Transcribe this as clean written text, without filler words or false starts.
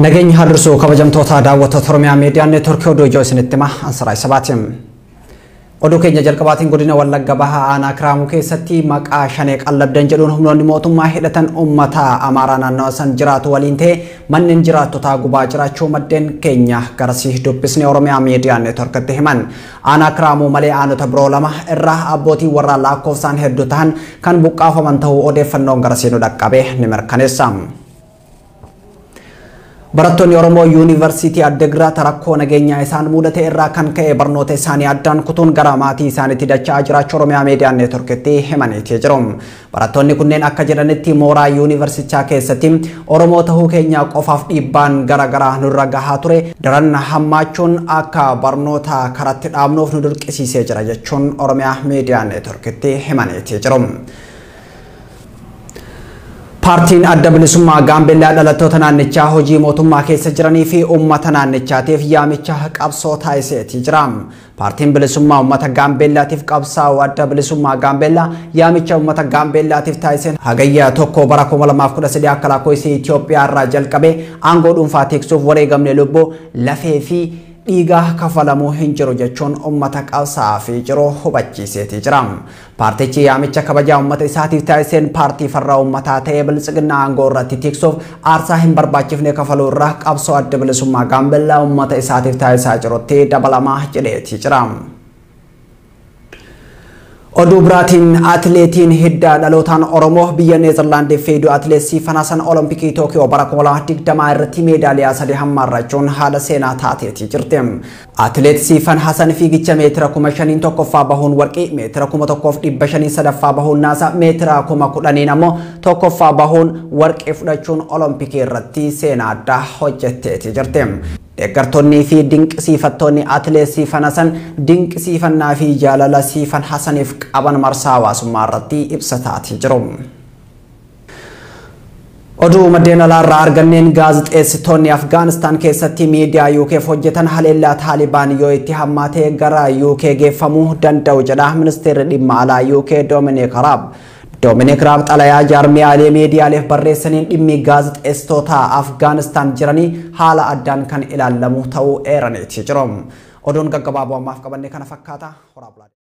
Nageenya har'isuu kabajamtoota daawwattoota Oromiyaa Miidiyaa Neetwoorkii oduu ijoo isinitti hima Ansaraa Sabaatiin. Oduu keenya jalqabaatiin godina Wallagga Bahaa aanaa Kiraamuu keessatti maqaa shanee qallabdan jedhuun humnoonni mootummaa hidhatan uummata Amaaraa naannawa san jiraatu waliin ta'e manneen jiraattotaa gubaa jiraachuu maddeen keenya garasii dubbisnee Oromiyaa Miidiyaa Neetwoorkitti himan. Aanaa Kiraamuu malee aanota biroo lama irraa abbootii warraa lakkoofsaan hedduu ta'an kan buqqaafaman ta'uu odeeffannoon garasii nu dhaqqabe ni mirkaneessa. Barattoonni Oromoo Yuunivarsiitii Addigiraat rakkoo nageenyaa isaan mudate irraa kan ka'e barnoota isaanii addaan kutuun gara maatii isaaniitti dacha'aa jiraachuu Oromiyaa Miidiyaa Neetwoorkitti himaniitii jiru. Barattoonni kunneen akka jedhanitti mooraa yuunivarsiitichaa keessatti Oromoo ta'uu keenya qofaaf dhiibbaan garaagaraa nurra gahaa ture daran hammaachuun akka barnoota karatti dhaabnuuf nu dirqisiisee jira jechuun Oromiyaa Miidiyaa Neetwoorkitti himaniitii jiru. Paartiin Adda Bilisummaa Gaambeellaa dhalattoota naannichaa hojii mootummaa keessa jiranii fi uummata naannichaatiif yaamicha qabsoo taasiseetii jira. Paartiin Bilisummaa Uummata Gaambeellaatiif qabsaa'u Adda Bilisummaa Gaambeellaa yaamicha uummata Gaambeellaatiif taasiseen hagayya 1 bara 2013 akka lakkoofsa Itoophiyaa irraa jalqabee aangoo dhuunfaa tiksuuf wareegamne lubbuu lafee fi dhiigaa kafalamuu hin jiru jechuun uummata qabsaa'aa fi jiru hubachiiseetii jira. Paartichi yaamicha kabajaa uummata isaatiif taasiseen paartii farra uummataa ta'ee biltsiginnaa aangoo irratti tiksuuf aarsaa hin barbaachifne kafaluu irraa qabsoo Adda Bilisummaa Gaambeellaa uummata isaatiif taasisaa jirutti dabalamaa jedheetii jira. Oduu biraatiin atileetiin hidda dhalootaan Oromoo biyya Neezerlaandiif fiidu atileet Siifan Hasan Olompikii Tookiyoo bara 2020 irratti meedaaliyaa 3 hammaarrachuun haala seenaa taateetii jirti. Atileet Siifan Hasan fiigicha meetira 5,000 tokkoffaa bahuun warqii, meetira 1,500 sadaffaa bahuun naasa, meetira 10,000 ammoo tokkoffaa bahuun warqii fudhachuun Olompikii irratti seenaa addaa hojjetteetii jirti. Deeggartoonnii fi dinqisiifattoonni atileet Siifan Hasan dinqisiifannaa fi jaalala Siifan Hasaniif qaban marsaa hawaasummaa irratti ibsataatii jiru. Oduu maddeen alaarraa arganneen gaazexeessitoonni Afgaanistaan keessatti miidiyaa UKf hojjetan haleellaa Taalibaan yoo itti hammaatee gara UK geeffamuu danda'u jedha ministeerri dhimma alaa UK Dominic Raab. Dominic Raab xalayaa jaarmiyaalee miidiyaaleef barreessaniin dhimmi gaazexeessitoota Afgaanistaan jiranii haala addaan kan ilaalamu ta'uu eeraniitii jiru. Oduun gaggabaaboo ammaaf qabanne kana fakkaata. Horaa bulaa.